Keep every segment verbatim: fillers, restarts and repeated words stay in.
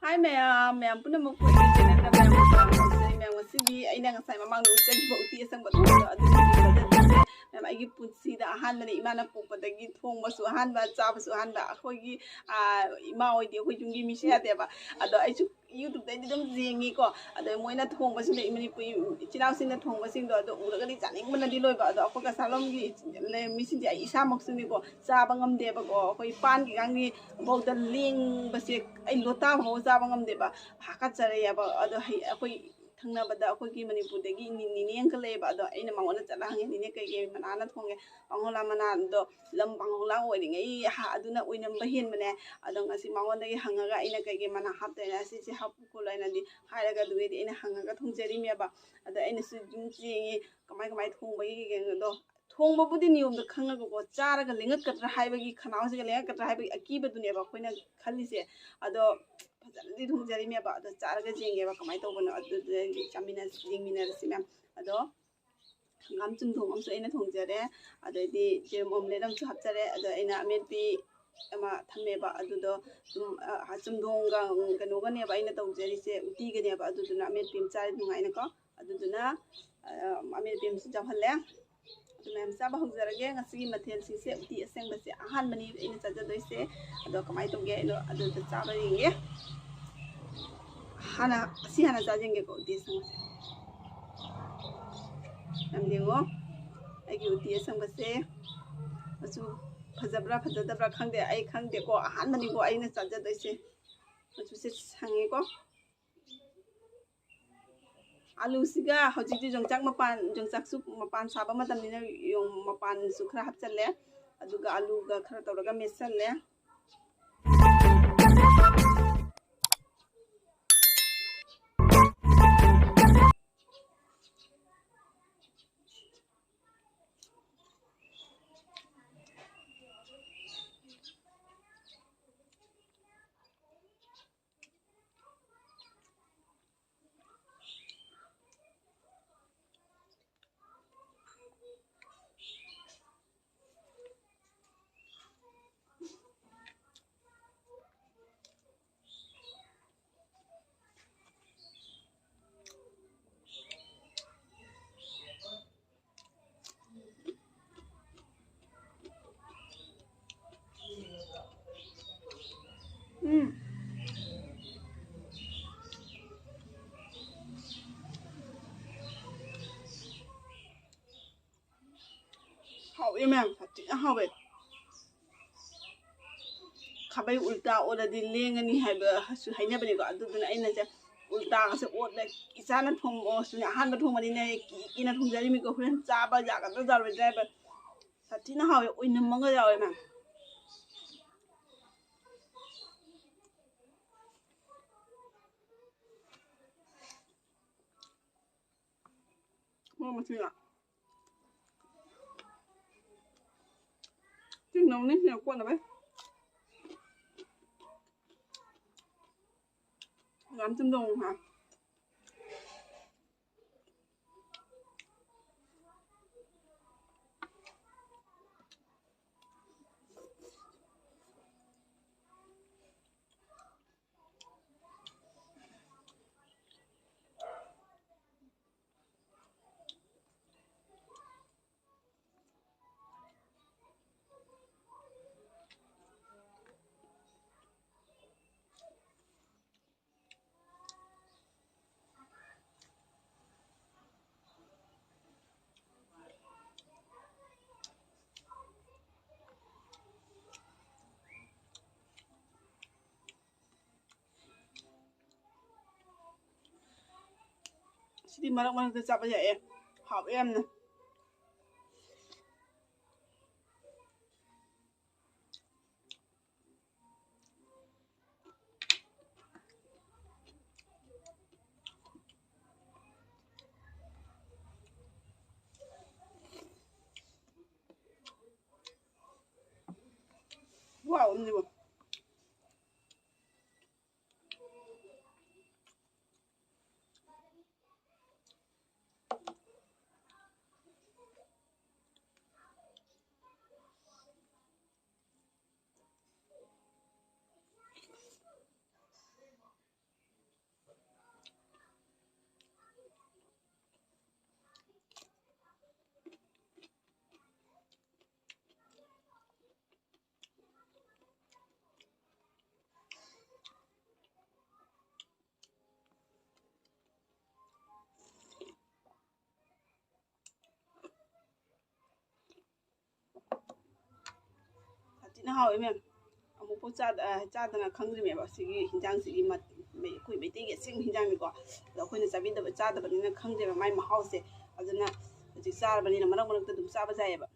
ꯍꯥꯏ ꯃꯌꯥꯝ, ꯃꯌꯥꯝ ꯄꯨꯝꯅꯃꯛꯄꯨ ꯑꯩꯒꯤ ꯆꯦꯅꯦꯜꯗ ꯃꯌꯥꯝ ꯄꯨꯝꯅꯃꯛ ꯊꯥꯒꯠꯆꯔꯤ꯫ ꯃꯌꯥꯝ, ꯉꯁꯤꯗꯤ ꯑꯩꯅ ꯉꯁꯥꯏ ꯃꯃꯥꯡꯗ ꯎꯠꯆꯈꯤꯕ ꯎꯇꯤ ꯑꯁꯪꯕ ꯊꯣꯡꯕꯗꯣ ꯑꯗꯨꯒꯤ ꯃꯊꯦꯜꯁꯦ ꯃꯌꯥꯝ ꯑꯩꯒꯤ ꯄꯨꯟꯁꯤꯗ ꯑꯍꯥꯟꯕꯅꯦ꯫ ꯏꯃꯥꯅ ꯄꯣꯛꯄꯗꯒꯤ ꯊꯣꯡꯕꯁꯨ ꯑꯍꯥꯟꯕ, ꯆꯥꯕꯁꯨ ꯑꯍꯥꯟꯕ꯫ ꯑꯩꯈꯣꯏꯒꯤ, ꯑꯥ, ꯏꯃꯥ ꯍꯣꯏꯗꯤ ꯑꯩꯈꯣꯏ ꯌꯨꯝꯒꯤ ꯃꯤꯁꯨ ꯌꯥꯗꯦꯕ꯫ ꯑꯗꯣ ꯑꯩꯁꯨ YouTube-ꯇꯩꯗꯤ ꯑꯗꯨꯝ ꯌꯦꯡꯉꯤꯀꯣ꯫ ꯑꯗꯣ ꯃꯣꯏꯅ ꯊꯣꯡꯕꯁꯤꯡꯗꯣ, ꯃꯅꯤꯄꯨꯔꯤ ꯏꯆꯤꯜ ꯏꯅꯥꯎꯁꯤꯡꯅ ꯊꯣꯡꯕꯁꯤꯡꯗꯣ ꯑꯗꯣ ꯎꯔꯒꯗꯤ ꯆꯥꯅꯤꯡꯕꯅꯗꯤ ꯂꯣꯏꯕ꯫ ꯑꯗꯣ ꯑꯩꯈꯣꯏ ꯀꯁꯥꯔꯂꯣꯝꯒꯤ ꯂꯩ-, ꯃꯤꯁꯤꯡꯁꯦ ꯑꯩ ꯏꯁꯥꯃꯛꯁꯨꯅꯤꯀꯣ, ꯆꯥꯕ ꯉꯝꯗꯦꯕꯀꯣ꯫ ꯑꯩꯈꯣꯏ ꯄꯥꯟꯒꯤ ꯉꯥꯡꯅꯤ ꯐꯥꯎꯗ ꯂꯦꯡꯕꯁꯦ ꯑꯩ ꯂꯣꯇꯥ ꯐꯥꯎꯕ ꯆꯥꯕ ꯉꯝꯗꯦꯕ, ꯍꯥꯀꯠꯆꯔꯦꯕ꯫ ꯑꯗꯣ ꯍꯩ-, ꯑꯩꯈꯣꯏ ꯊꯪꯅꯕꯗ ꯑꯩꯈꯣꯏꯒꯤ ꯃꯅꯤꯄꯨꯔꯗꯒꯤ ꯅꯤ-, ꯅꯤꯅꯦ ꯑꯃꯈꯛ ꯂꯩꯌꯦꯕ꯫ ꯑꯗꯣ ꯑꯩꯅ ꯃꯉꯣꯟꯗ ꯆꯠꯂ ꯍꯪꯉꯦ, "ꯅꯤꯅꯦ, ꯀꯩꯀꯩ ꯃꯅꯥꯅ ꯊꯣꯡꯉꯦ?" "ꯄꯥꯡꯈꯣꯂꯥ ꯃꯅꯥꯗꯣ ꯂꯝ ꯄꯥꯡꯈꯣꯂꯥ ꯑꯣꯏꯔꯤꯉꯩ ꯍꯥ-, ꯑꯗꯨꯅ ꯑꯣꯏꯅꯝꯕ ꯍꯦꯟꯕꯅꯦ꯫ ꯑꯗꯣ ꯉꯁꯤ ꯃꯉꯣꯟꯗꯒꯤ ꯍꯪꯉꯒ ꯑꯩꯅ ꯀꯩꯀꯩ ꯃꯅꯥ ꯍꯥꯞꯇꯣꯏꯅ ꯁꯤꯁꯦ ꯍꯥꯞꯄꯨ ꯈꯣꯠꯂꯨ" ꯍꯥꯏꯅꯗꯤ ꯍꯥꯏꯔꯒ, ꯑꯗꯨꯒꯩꯗꯤ ꯑꯩꯅ ꯍꯪꯉꯒ ꯊꯣꯡꯖꯔꯤꯅꯦꯕ꯫ ꯑꯗꯣ ꯑꯩꯅꯁꯨ ꯑꯗꯨꯝ ꯌꯦꯡꯉꯤ ꯀꯃꯥꯏ ꯀꯃꯥꯏ ꯊꯣꯡꯕꯒꯤ ꯀꯩꯅꯣꯗꯣ꯫ ꯊꯣꯡꯕꯕꯨꯗꯤ ꯅꯤꯌꯣꯝꯗꯣ ꯈꯪꯉꯒꯀꯣ, ꯆꯥꯔꯒ ꯂꯦꯡꯉꯛꯀꯗ꯭ꯔꯥ ꯍꯥꯏꯕꯒꯤ, ꯈꯅꯥꯎꯁꯤꯒ ꯂꯦꯡꯉꯛꯀꯗ꯭ꯔꯥ ꯍꯥꯏꯕꯒꯤ ꯑꯀꯤꯕꯗꯨꯅꯦꯕ ꯑꯩꯈꯣꯏꯅ ꯈꯜꯂꯤꯁꯦ꯫ ꯑꯗꯣ ꯐꯖꯅꯗꯤ ꯊꯣꯡꯖꯔꯤꯅꯦꯕ꯫ ꯑꯗꯣ ꯆꯥꯔꯒ ꯌꯦꯡꯒꯦꯕ ꯀꯃꯥꯏꯅ ꯇꯧꯕꯅꯣ, ꯑꯗꯨꯗ ꯆꯥꯃꯤꯟꯅꯁꯤ, ꯌꯦꯡꯃꯤꯟꯅꯔꯁꯤ ꯃꯌꯥꯝ꯫ ꯑꯗꯣ ꯍꯪꯒꯥꯝ ꯆꯨꯝꯊꯣꯡ ꯑꯃꯁꯨ ꯑꯩꯅ ꯊꯣꯡꯖꯔꯦ, ꯑꯗꯩꯗꯤ ꯌꯦꯔꯨꯝ omelette ꯑꯃꯁꯨ ꯍꯥꯞꯆꯔꯦ꯫ ꯑꯗꯣ ꯑꯩꯅ ꯑꯃꯦꯠꯄꯤ ꯑꯃ ꯊꯝꯃꯦꯕ, ꯑꯗꯨꯗꯣ ꯑꯗꯨꯝ, ꯑ, ꯆꯨꯝꯊꯣꯡꯒ, ꯎꯝ, ꯀꯩꯅꯣꯒꯅꯦꯕ ꯑꯩꯅ ꯇꯧꯖꯔꯤꯁꯦ, ꯎꯇꯤꯒꯅꯦꯕ꯫ ꯑꯗꯨꯗꯨꯅ ꯑꯃꯦꯠꯄꯤ ꯑꯃ ꯆꯥꯔꯗꯤ ꯅꯨꯡꯉꯥꯏꯅꯀꯣ꯫ ꯑꯗꯨꯗꯨꯅ, ꯑ, ꯑꯃꯦꯠꯄꯤ ꯑꯃꯁꯨ ꯌꯥꯎꯍꯜꯂꯦ꯫ ꯑꯗꯨ ꯃꯌꯥꯝ ꯆꯥꯕ ꯍꯧꯖꯔꯒꯦ꯫ ꯉꯁꯤꯒꯤ ꯃꯊꯦꯜꯁꯤꯡꯁꯦ ꯎꯇꯤ ꯑꯁꯦꯡꯕꯁꯦ ꯑꯍꯥꯟꯕꯅꯤ ꯑꯩꯅ ꯆꯥꯖꯗꯣꯏꯁꯦ꯫ ꯑꯗꯣ ꯀꯃꯥꯏꯅ ꯇꯧꯒꯦ ꯍꯥꯏꯅꯣ ꯑꯗꯨꯗ ꯆꯥꯕ ꯌꯦꯡꯒꯦ꯫ ꯍꯥꯟꯅ ꯑꯁꯤ ꯍꯥꯟꯅ ꯆꯥꯖꯦꯟꯒꯦꯀꯣ, ꯎꯇꯤ ꯑꯁꯪꯕꯁꯦ꯫ ꯌꯥꯝ ꯌꯦꯡꯉꯣ꯫ ꯑꯩꯒꯤ ꯎꯇꯤ ꯑꯁꯪꯕꯁꯦ꯫ ꯃꯆꯨ ꯐꯖꯕ꯭ꯔꯥ ꯐꯖꯗꯕ꯭ꯔꯥ ꯈꯪꯗꯦ, ꯑꯩ ꯈꯪꯗꯦꯀꯣ, ꯑꯍꯥꯟꯕꯅꯤꯀꯣ ꯑꯩꯅ ꯆꯥꯖꯗꯣꯏꯁꯦ꯫ ꯃꯆꯨꯁꯦ ꯁꯪꯉꯦꯀꯣ꯫ ꯑꯂꯨꯁꯤꯒ ꯍꯧꯖꯤꯛꯇꯤ ꯌꯣꯡꯆꯥꯛ ꯃꯄꯥꯟ, ꯌꯣꯡꯆꯥꯛꯁꯨ ꯃꯄꯥꯟ ꯁꯥꯕ ꯃꯇꯝꯅꯤꯅ ꯌꯣꯡ ꯃꯄꯥꯟꯁꯨ ꯈꯔ ꯍꯥꯞꯆꯜꯂꯦ꯫ ꯑꯗꯨꯒ ꯑꯂꯨꯒ ꯈꯔ ꯇꯧꯔꯒ ꯃꯦꯠꯁꯜꯂꯦ꯫ ꯎꯝ꯫ ꯍꯥꯎꯋꯦ ꯃꯌꯥꯝ, ꯁꯥꯊꯤꯅ ꯍꯥꯎꯋꯦ꯫ ꯈꯥꯕꯩ ꯎꯜꯇꯥ ꯑꯣꯜꯂꯗꯤ ꯂꯦꯡꯉꯅꯤ ꯍꯥꯏꯕꯁꯨ ꯍꯥꯏꯅꯕꯅꯤꯀꯣ꯫ ꯑꯗꯨꯗꯨꯅ ꯑꯩꯅꯁꯦ ꯎꯜꯇꯥꯒꯁꯦ ꯑꯣꯠꯂꯦ꯫ ꯏꯆꯥꯅ ꯊꯣꯡꯕꯁꯨꯅꯦ, ꯑꯍꯥꯟꯕ ꯊꯣꯡꯕꯅꯤꯅꯦ, ꯀꯤ ꯀꯤꯅ ꯊꯣꯡꯖꯔꯤꯃꯤꯀꯣ꯫ ꯍꯣꯔꯦꯟ ꯆꯥꯕ ꯌꯥꯒꯗ꯭ꯔꯥ ꯌꯥꯔꯣꯏꯗ꯭ꯔꯥ ꯍꯥꯏꯕ꯫ ꯁꯥꯊꯤꯅ ꯍꯥꯎꯋꯦ, ꯑꯣꯏꯅꯝꯃꯒ ꯌꯥꯎꯋꯦ ꯃꯌꯥꯝ꯫ ꯃꯣꯔꯣꯛ ꯃꯆꯨ ꯌꯥꯛ꯫ ꯆꯤꯡꯅꯧꯅꯤ ꯁꯤꯅ ꯀꯣꯠꯅꯕ꯫ ꯌꯥꯝ ꯆꯨꯝꯗꯧ ꯍꯥ꯫ ꯁꯤꯗꯤ ꯃꯔꯛ ꯃꯔꯛꯇ ꯆꯥꯕ ꯌꯥꯏꯌꯦ, ꯍꯥꯎꯋꯦ ꯌꯥꯝꯅ꯫ ꯈꯨꯍꯥꯎ ꯑꯃꯅꯤꯕꯨ꯫ ꯁꯥꯊꯤꯅ ꯍꯥꯎꯋꯦ ꯃꯦꯝ꯫ ꯑꯃꯨꯛꯐꯥꯎ ꯆꯥꯗ-, ꯑ, ꯆꯥꯗꯅ ꯈꯪꯗ꯭ꯔꯤꯃꯦꯕ꯫ ꯁꯤꯒꯤ ꯍꯤꯟꯖꯥꯡꯁꯤꯒꯤ ꯃꯠ-, ꯃꯩ-, ꯑꯩꯈꯣꯏ ꯃꯩꯇꯩꯒꯤ ꯑꯁꯦꯡꯕ ꯍꯤꯟꯖꯥꯡꯅꯤꯀꯣ꯫ ꯑꯗꯣ ꯑꯩꯈꯣꯏꯅ ꯆꯥꯕꯤꯗꯕ, ꯆꯥꯗꯕꯅꯤꯅ ꯈꯪꯗꯦꯕ ꯃꯥꯏ ꯃꯍꯥꯎꯁꯦ꯫ ꯑꯗꯨꯅ ꯍꯧꯖꯤꯛ ꯆꯥꯔꯕꯅꯤꯅ ꯃꯔꯛ ꯃꯔꯛꯇ ꯑꯗꯨꯝ ꯆꯥꯕ ꯌꯥꯏꯌꯦꯕ꯫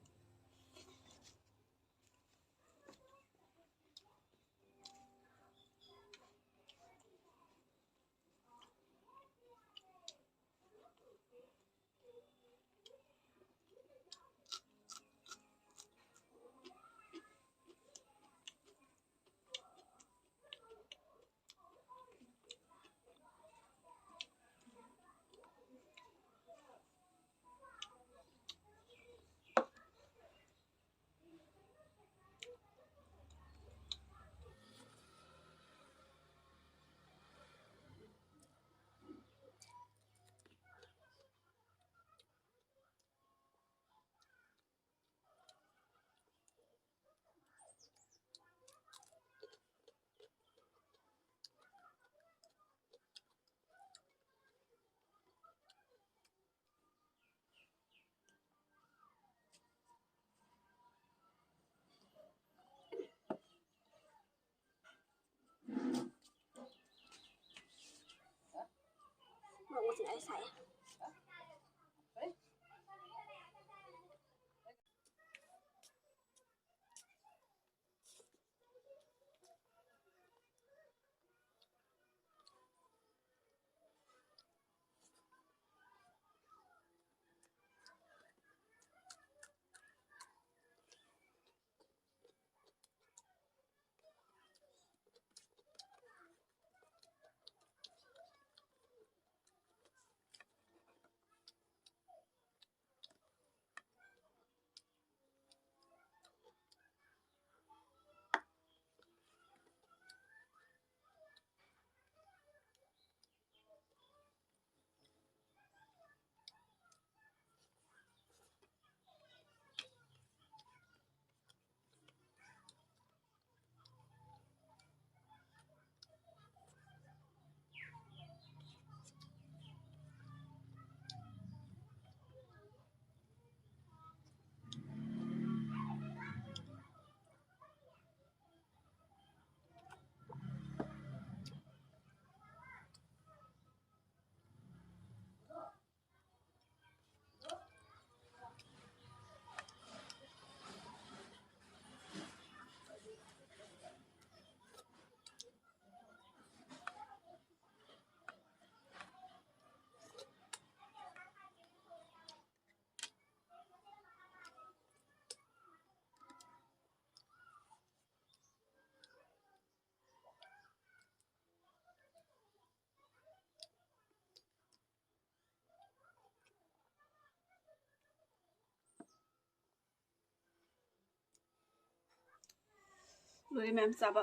ꯂꯣꯏꯔꯦ ꯃꯌꯥꯝ ꯆꯥꯕ꯫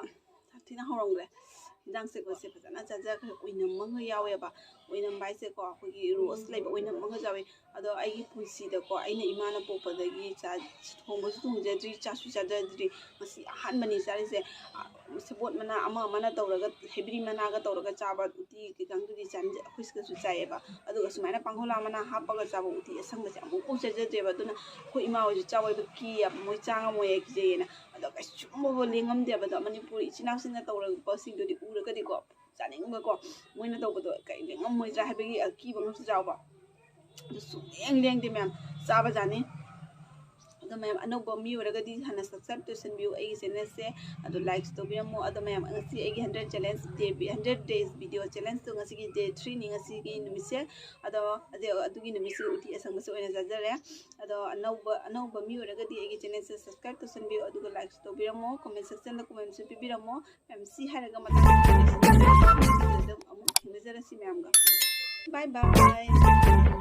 ꯌꯥꯝ ꯊꯤꯅ ꯍꯧꯔꯝꯈ꯭ꯔꯦ꯫ ꯍꯤꯟꯖꯥꯡꯁꯦꯀꯣ, ꯁꯦ ꯐꯖꯅ ꯆꯥꯖꯈ꯭ꯔꯦ꯫ ꯑꯣꯏꯅꯝ ꯑꯃꯒ ꯌꯥꯎꯋꯦꯕ꯫ ꯑꯣꯏꯅꯝꯕ ꯍꯥꯏꯁꯦꯀꯣ, ꯑꯩꯈꯣꯏꯒꯤ ꯔꯣꯁ ꯂꯩꯕ ꯑꯣꯏꯅꯝ ꯑꯃꯒ ꯌꯥꯎꯋꯦ꯫ ꯑꯗꯣ ꯑꯩꯒꯤ ꯄꯨꯟꯁꯤꯗꯀꯣ, ꯑꯩꯅ ꯏꯃꯥꯅ ꯄꯣꯛꯄꯗꯒꯤ ꯆꯥ-, ꯊꯣꯡꯕꯁꯨ ꯊꯣꯡꯖꯗ꯭ꯔꯤ, ꯆꯥꯁꯨ ꯆꯥꯖꯗ꯭ꯔꯤ꯫ ꯉꯁꯤ ꯑꯍꯥꯟꯕꯅꯤ ꯆꯥꯔꯤꯁꯦ꯫ ꯑ, ꯁꯦꯕꯣꯠ ꯃꯅꯥ ꯑꯃ ꯑꯃꯅ ꯇꯧꯔꯒ, ꯍꯩꯕ꯭ꯔꯤ ꯃꯅꯥꯒ ꯇꯧꯔꯒ ꯆꯥꯕ ꯎꯇꯤ ꯀꯩꯀꯥꯡꯗꯨꯗꯤ ꯆꯥꯅꯤꯡꯖ-, ꯑꯩꯈꯣꯏ ꯁꯤꯗꯁꯨ ꯆꯥꯏꯌꯦꯕ꯫ ꯑꯗꯨꯒ ꯁꯨꯃꯥꯏꯅ ꯄꯥꯡꯈꯣꯂꯥ ꯃꯅꯥ ꯍꯥꯞꯄꯒ ꯆꯥꯕ ꯎꯇꯤ ꯑꯁꯪꯕꯁꯦ ꯑꯃꯨꯛꯐꯥꯎ ꯆꯥꯖꯗ꯭ꯔꯦꯕ꯫ ꯑꯗꯨꯅ ꯑꯩꯈꯣꯏ ꯏꯃꯥ ꯍꯣꯏꯁꯨ ꯆꯥꯎꯋꯦꯕ, ꯀꯤꯌꯦꯕ, ꯃꯣꯏ ꯆꯥ ꯉꯝꯃꯣꯏꯌꯦ, ꯀꯤꯖꯩꯌꯦꯅ꯫ ꯑꯗꯣ ꯀꯩꯁꯨꯝꯕꯕꯨ ꯂꯦꯡꯉꯝꯗꯦꯕ꯫ ꯑꯗꯣ ꯃꯅꯤꯄꯨꯔ ꯏꯆꯤꯟ ꯏꯅꯥꯎꯁꯤꯡꯅ ꯇꯧꯔꯛꯄꯁꯤꯡꯗꯨꯗꯤ ꯎꯔꯒꯗꯤꯀꯣ, ꯆꯥꯅꯤꯡꯕꯀꯣ, ꯃꯣꯏꯅ ꯇꯧꯕꯗꯣ ꯀꯩ ꯉꯝꯃꯣꯏꯗ꯭ꯔꯥ ꯍꯥꯏꯕꯒꯤ ꯑꯀꯤꯕ ꯑꯃꯁꯨ ꯌꯥꯎꯕ꯫ ꯑꯗꯨ ꯁꯨꯡꯂꯦꯡ ꯂꯦꯡꯗꯦ ꯃꯌꯥꯝ, ꯆꯥꯕ ꯖꯥꯠꯅꯤ꯫ ꯑꯗꯣ ꯃꯌꯥꯝ, ꯑꯅꯧꯕ ꯃꯤ ꯑꯣꯏꯔꯒꯗꯤ ꯍꯥꯟꯅ subscribe ꯇꯧꯁꯟꯕꯤꯌꯨ ꯑꯩꯒꯤ channelꯁꯦ꯫ ꯑꯗꯣ likes ꯇꯧꯕꯤꯔꯝꯃꯣ꯫ ꯑꯗꯣ ꯃꯌꯥꯝ, ꯉꯁꯤ ꯑꯩꯒꯤ hundred challenge day, hundred days video challengeꯇꯣ ꯉꯁꯤꯒꯤ day threeꯅꯤ, ꯉꯁꯤꯒꯤ ꯅꯨꯃꯤꯠꯁꯦ꯫ ꯑꯗꯣ ꯑꯗꯨ, ꯑꯗꯨꯒꯤ ꯅꯨꯃꯤꯠꯁꯤꯗ ꯎꯇꯤ ꯑꯁꯪꯕꯁꯦ ꯑꯣꯏꯅ ꯆꯥꯖꯔꯦ꯫ ꯑꯗꯣ ꯑꯅꯧꯕ, ꯑꯅꯧꯕ ꯃꯤ ꯑꯣꯏꯔꯒꯗꯤ ꯑꯩꯒꯤ channelꯁꯦ subscribe ꯇꯧꯁꯟꯕꯤꯌꯨ, ꯑꯗꯨꯒ likes ꯇꯧꯕꯤꯔꯝꯃꯣ, comment sectionꯗ commentꯁꯨ ꯄꯤꯕꯤꯔꯝꯃꯣ꯫ ꯃꯌꯥꯝ, ꯁꯤ ꯍꯥꯏꯔꯒ ꯃꯊꯪ videoꯗ ꯑꯃꯨꯛ ꯊꯦꯡꯅꯖꯔꯁꯤ ꯃꯌꯥꯝꯒ꯫ Bye bye꯫